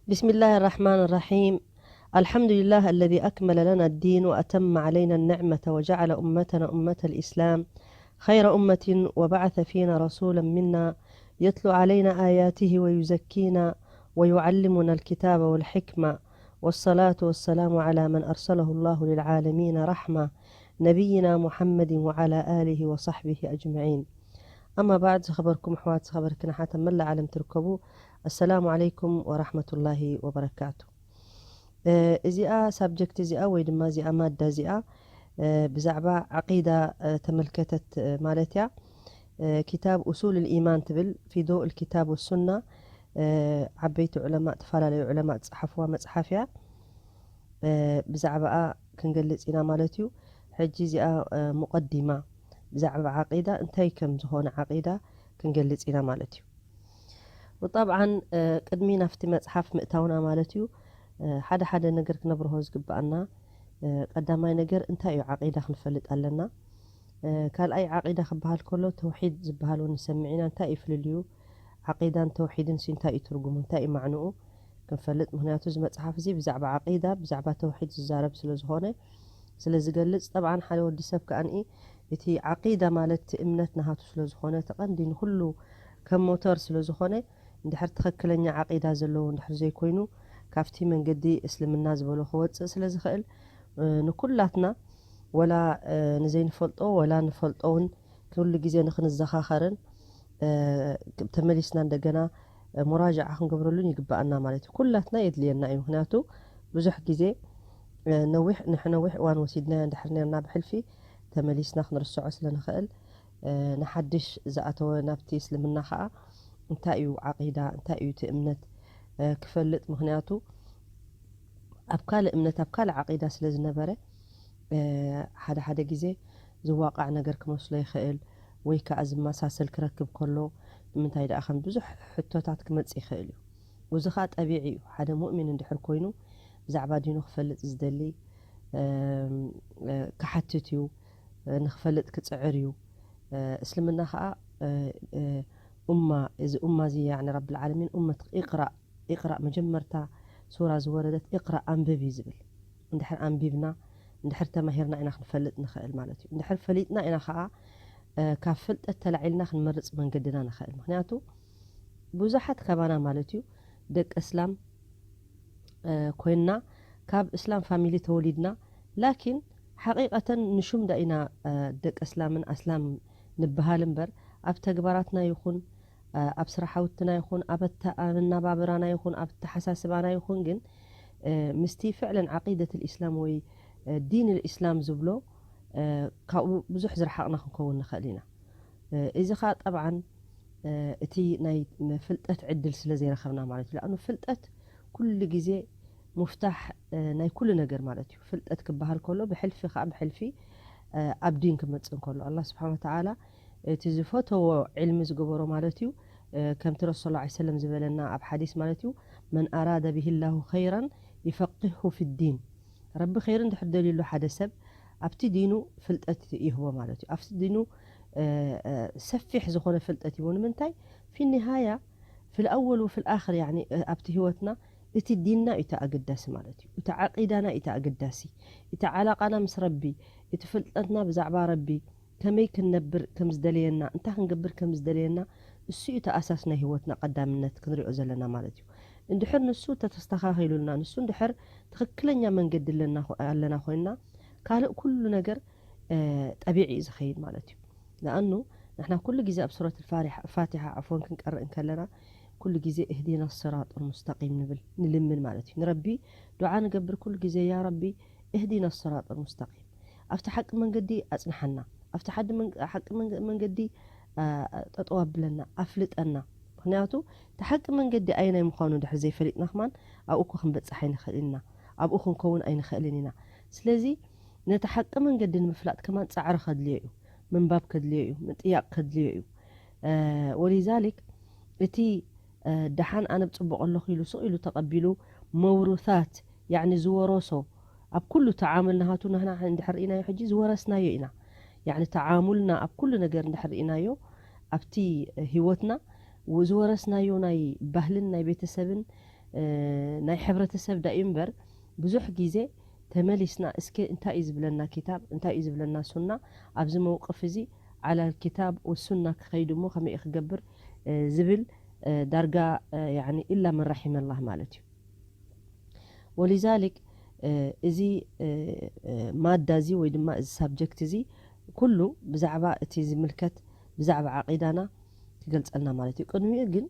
بسم الله الرحمن الرحيم. الحمد لله الذي أكمل لنا الدين وأتم علينا النعمة وجعل أمتنا أمة الإسلام خير أمة وبعث فينا رسولا منا يتلو علينا آياته ويزكينا ويعلمنا الكتاب والحكمة، والصلاة والسلام على من أرسله الله للعالمين رحمة، نبينا محمد وعلى آله وصحبه أجمعين. أما بعد، ዝኸበርኩም ኣሕዋት፣ ዝኸበርክን ኣሓት ኣብ መላእ ዓለም ትርከቡ፣ ኣሰላሙ ዓለይኩም ወራህመቱላሂ ወበረካቱ። እ፣ እዚኣ ሳብጀክት እዚኣ ወይ ድማ እዚኣ ማዳ እዚኣ፣ እ፣ ብዛዕባ ዓቂዳ፣ እ፣ ተመልከተት፣ እ፣ ማለት እያ። እ፣ ኪታብ ኡሱል ልኢማን ትብል ፊ ዶእ ልኪታብ ወሱና፣ እ፣ ዓበይቲ ዑለማ፣ ዝተፈላለዩ ዑለማ ዝጸሓፍዋ መጽሓፍ እያ። እ፣ ብዛዕባኣ ክንገልጽ ኢና ማለት እዩ። ሕጂ እዚኣ፣ እ፣ ሙቐዲማ ብዛዕባ ዓቂዳ እንታይ ከም ዝኾነ ዓቂዳ ክንገልጽ ኢና ማለት እዩ። ወጠብዓን፣ እ፣ ቅድሚ ናብቲ መጽሓፍ ምእታውና ማለት እዩ፣ እ፣ ሓደ ሓደ ነገር ክነብርሆ ዝግብኣና፣ እ፣ ቀዳማይ ነገር እንታይ እዩ ዓቂዳ ክንፈልጥ ኣለና። እ፣ ካልኣይ ዓቂዳ ክበሃል ከሎ ተውሒድ ዝበሃል እውን ንሰምዕ ኢና። እንታይ እዩ ፍልልዩ? ዓቂዳን ተውሒድን ሲ እንታይ እዩ ትርጉሙ? እንታይ እዩ ማዕንኡ? ክንፈልጥ። ምኽንያቱ እዚ መጽሓፍ እዚ ብዛዕባ ዓቂዳ፣ ብዛዕባ ተውሒድ ዝዛረብ ስለ ዝኾነ፣ ስለ ዝገልጽ፣ ጠብዓን ሓደ ወዲ ሰብ ከኣንኢ እቲ ዓቂዳ ማለት እቲ እምነት ናሃቱ ስለ ዝኾነ፣ እቲ ቀንዲ ንኹሉ ከም ሞተር ስለ ዝኾነ፣ እንድሕር ትኽክለኛ ዓቂዳ ዘለዎ እንድሕር ዘይኮይኑ፣ ካብቲ መንገዲ እስልምና ዝበሎ ክወጽእ ስለ ዝኽእል፣ እ፣ ንኩላትና ወላ፣ እ፣ ንዘይንፈልጦ ወላ ንፈልጦ እውን ኩሉ ግዜ ንኽንዘኻኸርን፣ እ፣ ተመሊስና እንደገና፣ እ፣ ሙራጃዓ ክንገብረሉን ይግብኣና ማለት እዩ። ኩላትና የድልየና እዩ። ምኽንያቱ ብዙሕ ግዜ፣ እ፣ ነዊሕ፣ ንሕ-፣ ነዊሕ እዋን ወሲድናዮ እንድሕር ነርና ብሕልፊ ተመሊስና ክንርስዖ ስለ ንኽእል፣ እ፣ ንሓድሽ ዝኣተወ ናብቲ እስልምና ኸኣ እንታይ እዩ ዓቂዳ፣ እንታይ እዩ እቲ እምነት፣ እ፣ ክፈልጥ። ምኽንያቱ ኣብ ካልእ እምነት፣ ኣብ ካልእ ዓቂዳ ስለ ዝነበረ፣ እ፣ ሓደ ሓደ ግዜ ዝዋቃዕ ነገር ክመስሎ ይኽእል፣ ወይ ከኣ ዝመሳሰል ክረክብ ከሎ፣ ንምንታይ ደኣ ከም ብዙሕ ሕቶታት ክመጽእ ይኽእል እዩ። እዚ ኸኣ ጠቢዒ እዩ። ሓደ ሙእሚን እንድሕር ኮይኑ፣ ብዛዕባ ዲኑ ክፈልጥ ዝደሊ፣ እም፣ እ፣ ክሓትት እዩ፣ እ፣ ንኽፈልጥ ክጽዕር እዩ። እ፣ እስልምና ኸኣ፣ እ፣ እ፣ ኡማ፣ እዚ ኡማ እዚ፣ ያዕኒ ረብል ዓለሚን ኡመት ኢቕራእ፣ ኢቕራእ፣ መጀመርታ ሱራ ዝወረደት ኢቕራእ፣ ኣንብብ እዩ ዝብል። እንድሕር ኣንቢብና፣ እንድሕር ተማሂርና ኢና ክንፈልጥ ንኽእል ማለት እዩ። እንድሕር ፈሊጥና ኢና ኸኣ፣ እ፣ ካብ ፍልጠት ተላዒልና ክንመርጽ መንገድና ንኽእል። ምኽንያቱ ብዙሓት ካባና ማለት እዩ ደቂ እስላም፣ እ፣ ኮይንና፣ ካብ እስላም ፋሚሊ ተወሊድና፣ ላኪን ሓቂቀተን ንሹም ዳ ኢና፣ እ፣ ደቂ እስላምን ኣስላም ንበሃል እምበር፣ ኣብ ተግባራትና ይኹን፣ እ፣ ኣብ ስራሓውትና ይኹን፣ ኣብ ኣተ-፣ ኣብ ኣነባብራና ይኹን፣ ኣብ ኣተሓሳስባና ይኹን ግን፣ እ፣ ምስቲ ፍዕለን ዓቂደት ልኢስላም ወይ፣ እ፣ ዲን ልኢስላም ዝብሎ፣ እ፣ ካብኡ ብዙሕ ዝረሓቕና ክንከውን ንኽእል ኢና። እ፣ እዚ ኸኣ ጠብዓን፣ እ፣ እቲ ናይ ፍልጠት ዕድል ስለ ዘይረኸብና ማለት እዩ። ለኣኑ ፍልጠት ኩሉ ግዜ ሙፍታሕ፣ እ፣ ናይ ኩሉ ነገር ማለት እዩ። ፍልጠት ክበሃል ከሎ ብሕልፊ ኸኣ ብሕልፊ፣ እ፣ ኣብ ዲን ክመጽእ እንከሎ፣ ኣላህ ስብሓን ወተዓላ እቲ ዝፈተዎ ዕልሚ ዝገበሮ ማለት እዩ። እ፣ ከምቲ ረሱል ሰለላሁ ዐለይሂ ወሰለም ዝበለና ኣብ ሓዲስ ማለት እዩ፣ መን ኣራደ ብሂ ላሁ ኸይራን ይፈቂሁ ፊ ዲን። ረቢ ኸይሪ እንድሕር ደልዩሉ ሓደ ሰብ ኣብቲ ዲኑ ፍልጠት ይህቦ ማለት እዩ። ኣብቲ ዲኑ፣ እ፣ እ፣ ሰፊሕ ዝኾነ ፍልጠት ይህቦ። ንምንታይ? ፊ ኒሃያ፣ ፊል ኣወል ወፊል ኣኽር፣ ያዕኒ፣ እ፣ ኣብቲ ህይወትና እቲ ዲንና እዩ እቲ ኣገዳሲ ማለት እዩ። እቲ ዓቂዳና እዩ እቲ ኣገዳሲ። እቲ ዓላቃና ምስ ረቢ፣ እቲ ፍልጠትና ብዛዕባ ረቢ፣ ከመይ ክንነብር ከም ዝደለየና፣ እንታይ ክንገብር ከም ዝደለየና፣ እሱ እዩ እቲ ኣሳስ ናይ ህይወትና ቀዳምነት ክንሪኦ ዘለና ማለት እዩ። እንድሕር ንሱ ተተስተኻኺሉልና፣ ንሱ እንድሕር ትኽክለኛ መንገዲ ኣለና ኮ-፣ ኣለና ኮይንና፣ ካልእ ኩሉ ነገር፣ እ፣ ጠቢዒ እዩ ዝኸይድ ማለት እዩ። ለኣኑ ንሕና ኩሉ ግዜ ኣብ ሱረት ልፋሪሓ-፣ ፋቲሓ፣ ዓፍወን፣ ክንቀርእ እንከለና፣ ኩሉ ግዜ እህዲና ስራጥ ሙስተቂም ንብል፣ ንልምን ማለት እዩ። ንረቢ ዱዓ ንገብር ኩሉ ግዜ፣ ያ ረቢ እህዲና ስራጥ ሙስተቂም፣ ኣብቲ ሓቂ መንገዲ ኣጽንሓና፣ ኣብቲ ሓዲ መንግ-፣ ሓቂ መንግ-፣ መንገዲ፣ አ፣ ጠጠው ኣብለና፣ ኣፍልጠና። ምኽንያቱ እቲ ሓቂ መንገዲ ኣየናይ ምዃኑ እንድሕር ዘይፈሊጥና ከማን ኣብኡ እኮ ክንበጽሕ ኣይንኽእል ኢና፣ ኣብኡ ክንከውን ኣይንኽእልን ኢና። ስለዚ ነቲ ሓቂ መንገዲ ንምፍላጥ ከማን ጻዕሪ ከድልዮ እዩ፣ ምንባብ ከድልዮ እዩ፣ ምጥያቕ ከድልዮ እዩ። እ፣ ወሊዛሊክ እቲ፣ እ፣ ደሓን ኣነ ብጽቡቕ ኣለኹ ኢሉ ስቕ ኢሉ ተቐቢሉ መውሩታት፣ ያዕኒ ዝወረሶ፣ ኣብ ኩሉ ተዓሙል ናሃቱ ናህና እንድሕር ርኢናዮ ሕጂ ዝወረስናዮ ኢና። ያዕኒ ተዓሙልና ኣብ ኩሉ ነገር እንድሕር ርኢናዮ ኣብቲ ህይወትና ው-፣ ዝወረስናዮ ናይ ባህልን ናይ ቤተሰብን እ፣ ናይ ሕብረተሰብ ዳዩ እምበር ብዙሕ ግዜ ተመሊስና እስከ እንታይ እዩ ዝብለና ኪታብ፣ እንታይ እዩ ዝብለና ሱና፣ ኣብዚ መውቅፍ እዚ ዓላ ኪታብ ወሱና ክኸይድ እሞ ከመይ ክገብር፣ እ፣ ዝብል፣ እ፣ ዳርጋ፣ እ፣ ያኒ ኢላ መን ረሒመላህ ማለት እዩ። ወሊዛሊክ፣ እ፣ እዚ፣ እ፣ እ፣ ማዳ እዚ ወይ ድማ እዚ ሳብጀክት እዚ ኩሉ ብዛዕባ እቲ ዝምልከት ብዛዕባ ዓቂዳና ክገልጸልና ማለት እዩ። ቅድሚኡ ግን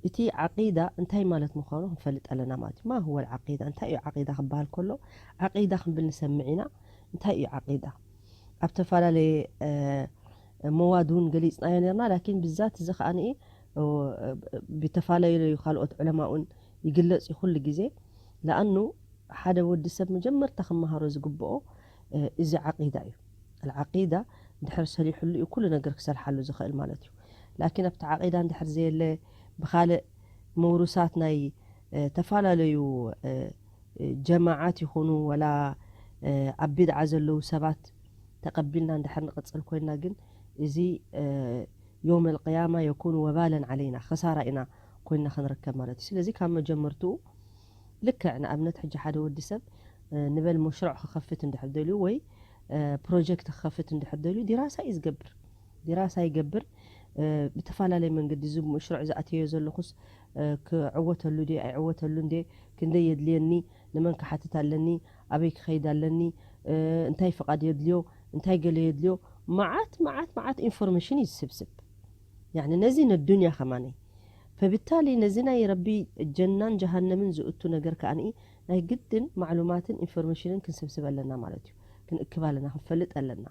እቲ ዓቂዳ እንታይ ማለት ምዃኑ ክንፈልጥ ኣለና ማለት እዩ። ማ ሁወ ዓቂዳ? እንታይ እዩ ዓቂዳ ክበሃል ከሎ? ዓቂዳ ክንብል ንሰምዕ ኢና። እንታይ እዩ ዓቂዳ? ኣብ ተፈላለየ፣ እ፣ መዋድ እውን ገሊጽናዮ ነርና። ላኪን ብዛት እዚ ከኣ ንኢ፣ እ፣ ብተፈላለዩ ካልኦት ዑለማ እውን ይግለጽ እዩ ኩሉ ግዜ። ለኣኑ ሓደ ወዲ ሰብ መጀመርታ ክመሃሮ ዝግብኦ፣ እ፣ እዚ ዓቂዳ እዩ። ኣልዓቂዳ እንድሕር ሰሊሕሉ እዩ ኩሉ ነገር ክሰልሓሉ ዝኽእል ማለት እዩ። ላኪን ኣብቲ ዓቂዳ እንድሕር ዘየለ ብኻልእ መውሩሳት ናይ፣ እ፣ ተፈላለዩ፣ እ፣ እ፣ ጀማዓት ይኹኑ ወላ፣ እ፣ ኣብ ቢድዓ ዘለዉ ሰባት ተቐቢልና እንድሕር ንቕጽል ኮይና ግን እዚ፣ እ፣ ዮም ኣልቅያማ የኩኑ ወባለን ዓለይና፣ ኸሳራ ኢና ኮይና ክንርከብ ማለት እዩ። ስለዚ ካብ መጀመርትኡ ልክዕ ንኣብነት ሕጂ ሓደ ወዲ ሰብ፣ እ፣ ንበል መሽሩዕ ክኸፍት እንድሕር ደልዩ ወይ፣ እ፣ ፕሮጀክት ክኸፍት እንድሕር ደልዩ ዲራሳ እዩ ዝገብር። ዲራሳ ይገብር። እ፣ ብተፈላለየ መንገዲ እዚ መሽሩዕ ዝኣተዮ ዘለኹስ፣ እ፣ ክዕወተሉ ድየ ኣይዕወተሉን ድየ? ክንደይ የድልየኒ? ንመን ክሓትት ኣለኒ? ኣበይ ክኸይድ ኣለኒ? እ፣ እንታይ ፍቓድ የድልዮ? እንታይ ገለ የድልዮ? መዓት፣ መዓት፣ መዓት ኢንፎርሜሽን እዩ ዝስብስብ። ያኒ ነዚ ነዱንያ ከማነይ። ፈብታሊ ነዚ ናይ ረቢ ጀናን ጀሃነምን ዝእቱ ነገር ከኣ ናይ ግድን ማዕሉማትን ኢንፎርሜሽንን ክንስብስብ ኣለና ማለት እዩ። ክንእክብ ኣለና፣ ክንፈልጥ ኣለና።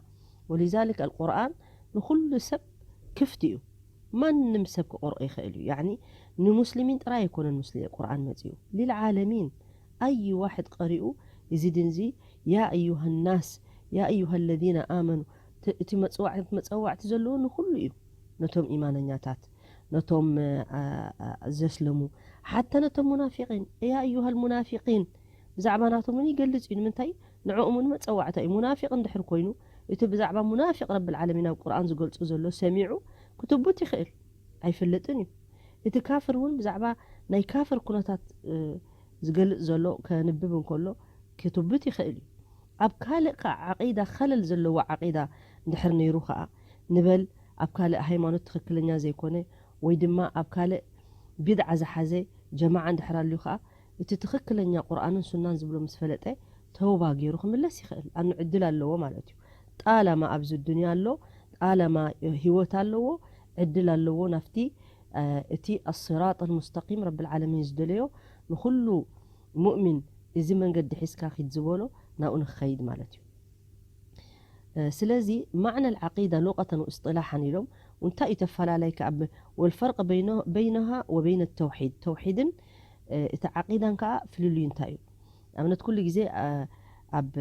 ወሊዛሊክ ኣልቁርኣን ንኹሉ ሰብ ክፍት እዩ። ማንም ሰብ ክቆርኦ ይኽእል እዩ። ያኒ ንሙስሊሚን ጥራይ ኣይኮነን ሙስሊ-፣ ቁርኣን መጺኡ። ሊልዓለሚን ኣይ ዋሕድ ቀሪኡ እዚ ድን እዚ ያ ኣዩሃ ናስ፣ ያ ኣዩሃ ለዚነ ኣመኑ፣ እቲ፣ እቲ መጽዋዕ-፣ መጸዋዕቲ ዘለዎ ንኹሉ እዩ። ነቶም ኢማነኛታት፣ ነቶም፣ እ፣ ኣ-፣ ኣ-፣ ዘስለሙ፣ ሓታ ነቶም ሙናፊቂን፣ ያ ኣዩሃ ልሙናፊቂን፣ ብዛዕባ ናቶም እውን ይገልጽ እዩ። ንምንታይ? ንዕኦም እውን መጸዋዕታ እዩ። ሙናፊቅ እንድሕር ኮይኑ፣ እቲ ብዛዕባ ሙናፊቅ ረብል ዓለሚን ኣብ ቁርኣን ዝገልጹ ዘሎ ሰሚዑ ክትቡት ይኽእል፣ ኣይፈልጥን እዩ። እቲ ካፍር እውን ብዛዕባ ናይ ካፍር ኩነታት፣ እ፣ ዝገልጽ ዘሎ ከንብብ እንከሎ ክትቡት ይኽእል እዩ። ኣብ ካልእ ከኣ ዓቂዳ፣ ኸለል ዘለዎ ዓቂዳ እንድሕር ነይሩ ከኣ፣ ንበል ኣብ ካልእ ሃይማኖት ትኽክለኛ ዘይኮነ ወይ ድማ ኣብ ካልእ ቢድዓ ዝሓዘ ጀማዓ እንድሕር ኣልዩ ከኣ፣ እቲ ትኽክለኛ ቁርኣንን ሱናን ዝብሎ ምስ ፈለጠ ተውባ ገይሩ ክምለስ ይኽእል። ኣኑ ዕድል ኣለዎ ማለት እዩ። ጣላማ ኣብዚ ዱንያ ኣሎ፣ ጣላማ ህይወት ኣለዎ፣ ዕድል ኣለዎ ናብቲ፣ እ፣ እቲ ኣስራጥ ኣልሙስተቂም ረብል ዓለሚን ዝደለዮ ንኹሉ ሙእሚን እዚ መንገዲ ሒዝካ ኪድ ዝበሎ ናብኡ ንክኸይድ ማለት እዩ። እ፣ ስለዚ ማዕና ኣልዓቂዳ ሉቀተን ወእስጢላሓን ኢሎም እንታይ እዩ ተፈላለይ ከኣ ብ-፣ ወልፈርቅ በይነ-፣ በይነሃ ወበይነ ተውሒድ፣ ተውሒድን፣ እ፣ እቲ ዓቂዳን ከኣ ፍልልዩ እንታይ እዩ? ኣብነት ኩሉ ግዜ፣ እ፣ ኣብ፣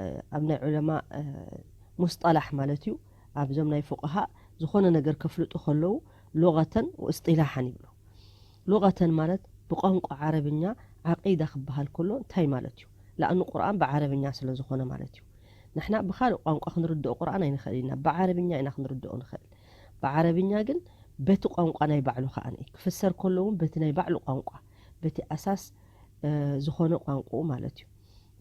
እ፣ ኣብ ናይ ዑለማ፣ እ፣ ሙስጠላሕ ማለት እዩ፣ ኣብዞም ናይ ፉቅሃ ዝኾነ ነገር ከፍልጡ ከለዉ ሉቀተን ወእስጢላሓን ይብሉ። ሉቀተን ማለት ብቋንቋ ዓረብኛ ዓቂዳ ክበሃል ከሎ እንታይ ማለት እዩ? ለኣኑ ቁርኣን ብዓረብኛ ስለ ዝኾነ ማለት እዩ። ንሕና ብኻልእ ቋንቋ ክንርድኦ ቁርኣን ኣይንኽእል ኢና፣ ብዓረብኛ ኢና ክንርድኦ ንኽእል። ብዓረብኛ ግን በቲ ቋንቋ ናይ ባዕሉ ከኣ ክፍሰር ከሎ እውን በቲ ናይ ባዕሉ ቋንቋ፣ በቲ ኣሳስ፣ እ፣ ዝኾነ ቋንቋኡ ማለት እዩ።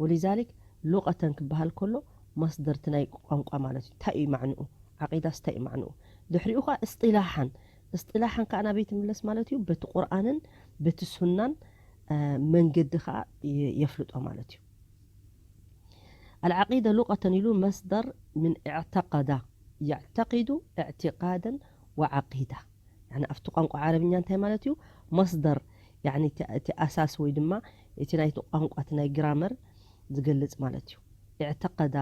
ወሊዛሊክ ሉቀተን ክበሃል ከሎ ማስደር እቲ ናይ ቋንቋ ማለት እዩ። እንታይ እዩ ማዕንኡ? ዓቂዳስ እንታይ እዩ ማዕንኡ? ድሕሪኡ ከኣ እስጢላሓን፣ እስጢላሓን ከኣ ናበይ ትምለስ ማለት እዩ? በቲ ቁርኣንን በቲ ሱናን፣ እ፣ መንገዲ ከኣ የ-፣ የፍልጦ ማለት እዩ። ኣልዓቂደ ሉቀተን ኢሉ መስደር ምን እዕተቀዳ፣ የዕተቂዱ እዕቲቃደን ወዓቂዳ። ያኒ ኣብቲ ቋንቋ ዓረብኛ እንታይ ማለት እዩ? መስደር፣ ያኒ እቲ፣ እቲ ኣሳስ ወይ ድማ እቲ ናይቲ ቋንቋ፣ እቲ ናይ ግራመር ዝገልጽ ማለት እዩ። እዕተቀዳ፣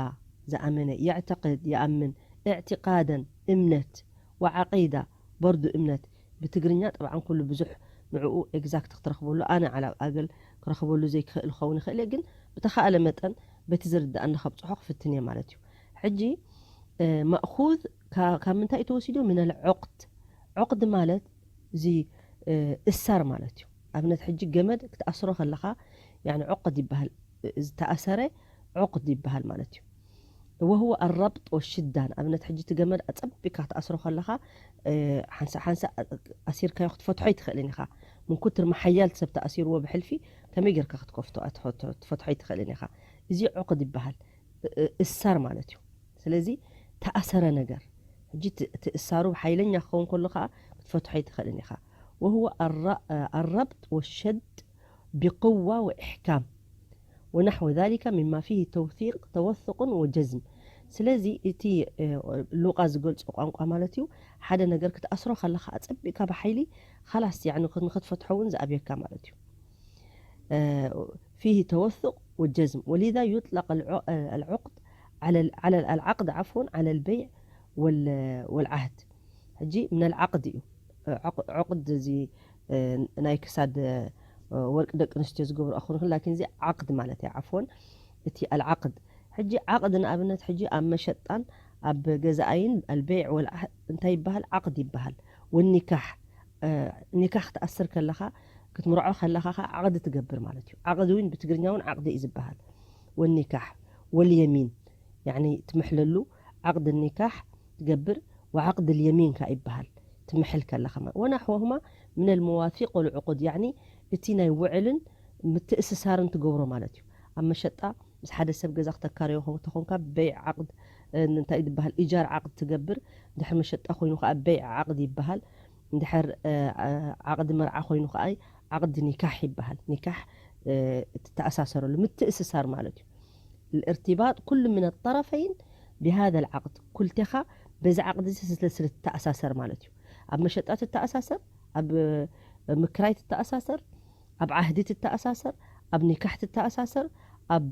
ዝኣመነ፣ የዕተቅድ፣ ይኣምን፣ እዕቲቃደን፣ እምነት፣ ወዓቂዳ፣ በርዱ እምነት። ብትግርኛ ጠብዓን ኩሉ ብዙሕ ንዕኡ ኤግዛክት ክትረኽበሉ፣ ኣነ ዓላ ኣገል ክረኽበሉ ዘይክኽእል ክኸውን ይኽእል እየ፣ ግን ብተኻእለ መጠን በቲ ዝርድኣኒ ከብጽሖ ክፍትን እየ ማለት እዩ። ሕጂ፣ እ፣ ማእኹዝ ካ-፣ ካብ ምንታይ እዩ ተወሲዱ? ምነል ዑቅድ። ዑቅድ ማለት እዚ፣ እ፣ እሳር ማለት እዩ። ኣብነት ሕጂ ገመድ ክትኣስሮ ከለኻ፣ ያኒ ዑቅድ ይበሃል። ዝተኣሰረ ዑቅድ ይበሃል ማለት እዩ። ወህወ ኣረብጥ ወሽዳ። ንኣብነት ሕጂ እቲ ገመድ ኣጸቢቅካ ክትኣስሮ ከለኻ፣ እ፣ ሓንሳእ ሓንሳእ ኣሲርካዮ ክትፈትሖ ኣይትኽእልን ኢኻ። ምን ኩትር መሓያል ሰብ ተኣሲርዎ ብሕልፊ ከመይ ጌርካ ክትከፍቶ ትፈትሖ ኣይትኽእልን ኢኻ። እዚ ዑቕድ ይበሃል። እሳር ማለት እዩ። ስለዚ ተኣሰረ ነገር ሕጂ ትእሳሩ ሓይለኛ ክኸውን ከሎ ከዓ ክትፈትሖ ኣይትኽእልን ኢኻ። وهو الربط والشد بقوة وإحكام ونحو ذلك مما فيه توثيق توثق وجزم. ስለዚ እቲ ሉቃ ዝገልጾ ቋንቋ ማለት እዩ። ሓደ ነገር ክትኣስሮ ከለኻ ኣጸቢቕካ ብሓይሊ ኻላስ ንክትፈትሖ እውን ዝኣብየካ ማለት እዩ። فيه توثق وجزم ولذا يطلق العقد على العقد عفوا على البيع والعهد. ሕጂ من العقد እዩ። ዑቕድ እዚ ናይ ክሳድ ወርቂ ደቂ ኣንስትዮ ዝገብሩ ኣኹን ላኪን እዚ ዓቅድ ማለት እዩ። ዓፍወን እቲ ኣልዓቅድ ሕጂ ዓቅድ ንኣብነት ሕጂ ኣብ መሸጣን ኣብ ገዛኣይን ኣልበይዕ ወልዓህድ እንታይ ይበሃል? ዓቅድ ይበሃል። ወኒካሕ ኒካሕ ክትኣስር ከለኻ ክትምርዖ ከለኻ ከዓ ዓቅዲ ትገብር ማለት እዩ። ዓቅዲ እውን ብትግርኛ እውን ዓቅዲ እዩ ዝበሃል። ወኒካሕ ወልየሚን ያኒ ትምሕለሉ ዓቅድ ኒካሕ ትገብር ወዓቅድ ልየሚን ከዓ ይበሃል። ትምሕል ከለኻ ወናሕወሁማ ምን ልመዋፊቅ ወልዕቁድ ያኒ እቲ ናይ ውዕልን ምትእስሳርን ትገብሮ ማለት እዩ። ኣብ መሸጣ ምስ ሓደ ሰብ ገዛ ክተካረዮ ተኾንካ በይዕ ዓቅድ እንታይ ዝበሃል ኢጃር ዓቅድ ትገብር። እንድሕር መሸጣ ኮይኑ ከዓ በይዕ ዓቅድ ይበሃል። እንድሕር ዓቅዲ መርዓ ኮይኑ ከዓ ዓቅዲ ኒካሕ ይበሃል። ኒካሕ ትተኣሳሰረሉ ምትእስሳር ማለት እዩ። الارتباط كل من الطرفين بهذا العقد ኩልቴኻ በዚ ዓቅዲ እዚ ስለ ትተኣሳሰር ማለት እዩ። ኣብ መሸጣ ትተኣሳሰር፣ ኣብ ምክራይ ትተኣሳሰር፣ ኣብ ዓህዲ ትተኣሳሰር፣ ኣብ ኒካሕ ትተኣሳሰር፣ ኣብ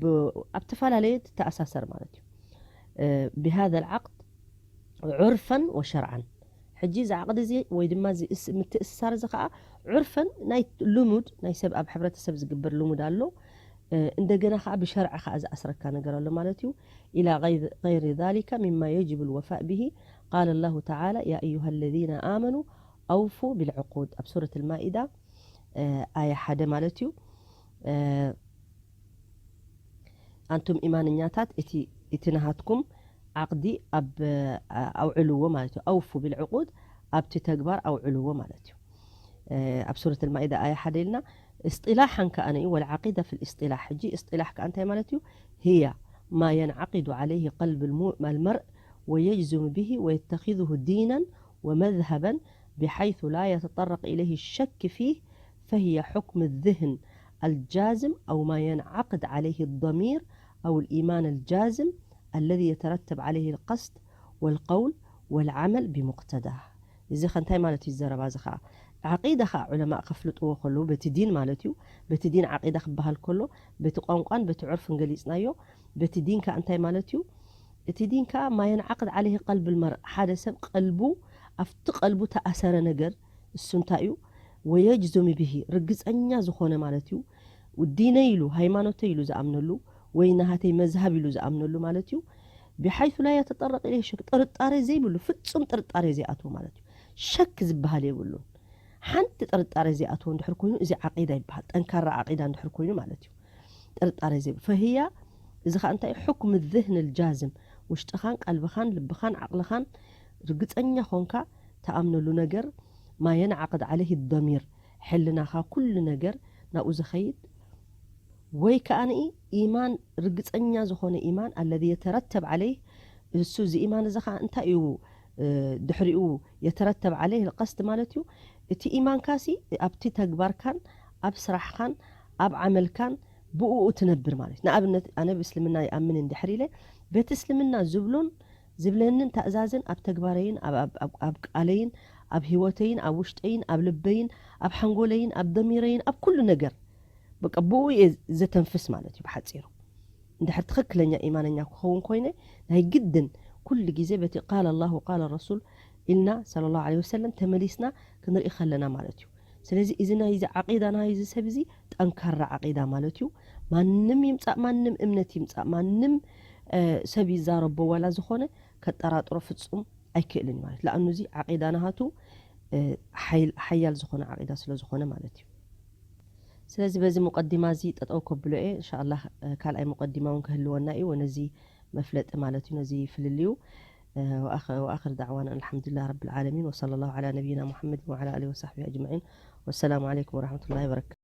ኣብ ተፈላለየ ትተኣሳሰር ማለት እዩ። بهذا العقد عرفا وشرعا ሕጂ እዚ ዓቅዲ እዚ ወይ ድማ ምትእስሳር እዚ ከዓ ዑርፈን ናይ ልሙድ ናይ ሰብ ኣብ ሕብረተሰብ ዝግበር ልሙድ ኣሎ። እንደገና ከዓ ብሸርዒ ከዓ ዝኣስረካ ነገር ኣሎ ማለት እዩ። إلى غير ذلك مما يجب الوفاء به. قال الله تعالى يا أيها الذين آمنوا أوفوا بالعقود ኣብ ሱረት ልማኢዳ ኣያ ሓደ ማለት እዩ። ኣንቱም ኢማንኛታት እቲ ናሃትኩም ዓቅዲ ኣብ ኣውዕልዎ ማለት እዩ። أوفوا بالعقود ኣብቲ ተግባር ኣውዕልዎ ማለት እዩ። ኣብ ሱረት ልማኢዳ ኣያ ሓደ ኢልና እስጢላሓን ከኣ ነዩ ወልዓቂዳ ፊ ልእስጢላሕ ሕጂ እስጢላሕ ከኣ እንታይ ማለት እዩ? هي ما ينعقد عليه قلب المرء ويجزم به ويتخذه دينا ومذهبا بحيث لا يتطرق إليه الشك فيه فهي حكم الذهن الجازم أو ما ينعقد عليه الضمير أو الإيمان الجازم الذي يترتب عليه القصد والقول والعمل بمقتضاه. እዚ ኸ እንታይ ማለት እዩ ዘረባ እዚ ኸዓ ዓቂዳ ኸዓ ዑለማእ ከፍልጥዎ ከለዉ በቲ ዲን ማለት እዩ። በቲ ዲን ዓቂዳ ክበሃል ከሎ በቲ ቋንቋን በቲ ዑርፍን ገሊፅናዮ። በቲ ዲን ከዓ እንታይ ማለት እዩ? እቲ ዲን ከዓ ما ينعقد عليه قلب المرء ሓደ ሰብ ቀልቡ ኣብቲ ቀልቡ ተኣሰረ ነገር እሱ እንታይ እዩ? ويجزم به ርግፀኛ ዝኾነ ማለት እዩ። ዲነይ ኢሉ ሃይማኖተይ ኢሉ ዝኣምነሉ ወይ ናሃተይ መዝሃብ ኢሉ ዝኣምነሉ ማለት እዩ። بحيث لا يتطرق إليه شك ጥርጣሬ ዘይብሉ ፍፁም ጥርጣሬ ዘይኣትዎ ማለት እዩ። ሸክ ዝበሃል የብሉን። ሓንቲ ጥርጣሬ ዘይኣትዎ እንድሕር ኮይኑ እዚ ዓቂዳ ይበሃል። ጠንካራ ዓቂዳ እንድሕር ኮይኑ ማለት እዩ። ጥርጣሬ ዘይብሉ فهي እዚ ከዓ እንታይ حكم الذهن الجازم ውሽጥኻን ቀልብኻን ልብኻን ዓቅልኻን ርግፀኛ ኾንካ ተኣምነሉ ነገር ما ينعقد عليه الضمير ሕልናኻ ኩሉ ነገር ናብኡ ዝኸይድ ወይ ከዓ ኢማን ርግፀኛ ዝኾነ ኢማን الذي يترتب عليه እሱ እዚ ኢማን እዚ ከዓ እንታይ እዩ ድሕሪኡ يترتب عليه القصد ማለት እዩ። እቲ ኢማንካሲ ኣብቲ ተግባርካን ኣብ ስራሕኻን ኣብ ዓመልካን ብእኡ ትነብር ማለት እዩ። ንኣብነት ኣነ ብእስልምና ይኣምን እንድሕር ኢለ በቲ እስልምና ዝብሎን ዝብለንን ታእዛዝን ኣብ ተግባረይን ኣብ ቃለይን ኣብ ህይወተይን ኣብ ውሽጠይን ኣብ ልበይን ኣብ ሓንጎለይን ኣብ ደሚረይን ኣብ ኩሉ ነገር በቃ ብኡ እየ ዘተንፍስ ማለት እዩ ብሓፂሩ። እንድሕር ትኽክለኛ ኢማነኛ ክኸውን ኮይነ ናይ ግድን ኩሉ ግዜ በቲ قال الله قال الرسول ኢልና صلى الله عليه وسلم ተመሊስና ክንርኢ ከለና ማለት እዩ። ስለዚ እዚ ናይ እዚ ዓቂዳ ናይ እዚ ሰብ እዚ ጠንካራ ዓቂዳ ማለት እዩ። ማንም ይምፃእ ማንም እምነት ይምፃእ ማንም ሰብ ይዛረቦ ዋላ ዝኾነ ከጠራጥሮ ፍፁም ኣይክእልን ማለት ለኣኑ እዚ ዓቂዳ ናሃቱ ሓያል ዝኾነ ዓቂዳ ስለ ዝኾነ ማለት እዩ። ስለዚ በዚ ሙቀዲማ እዚ ጠጠው ከብሎ እየ እንሻላ። ካልኣይ ሙቀዲማ እውን ክህልወና እዩ ነዚ መፍለጢ ማለት እዩ ነዚ ፍልልዩ። وآخر دعوانا الحمد لله رب العالمين، وصلى الله على نبينا محمد وعلى آله وصحبه أجمعين. والسلام عليكم ورحمة الله وبركاته.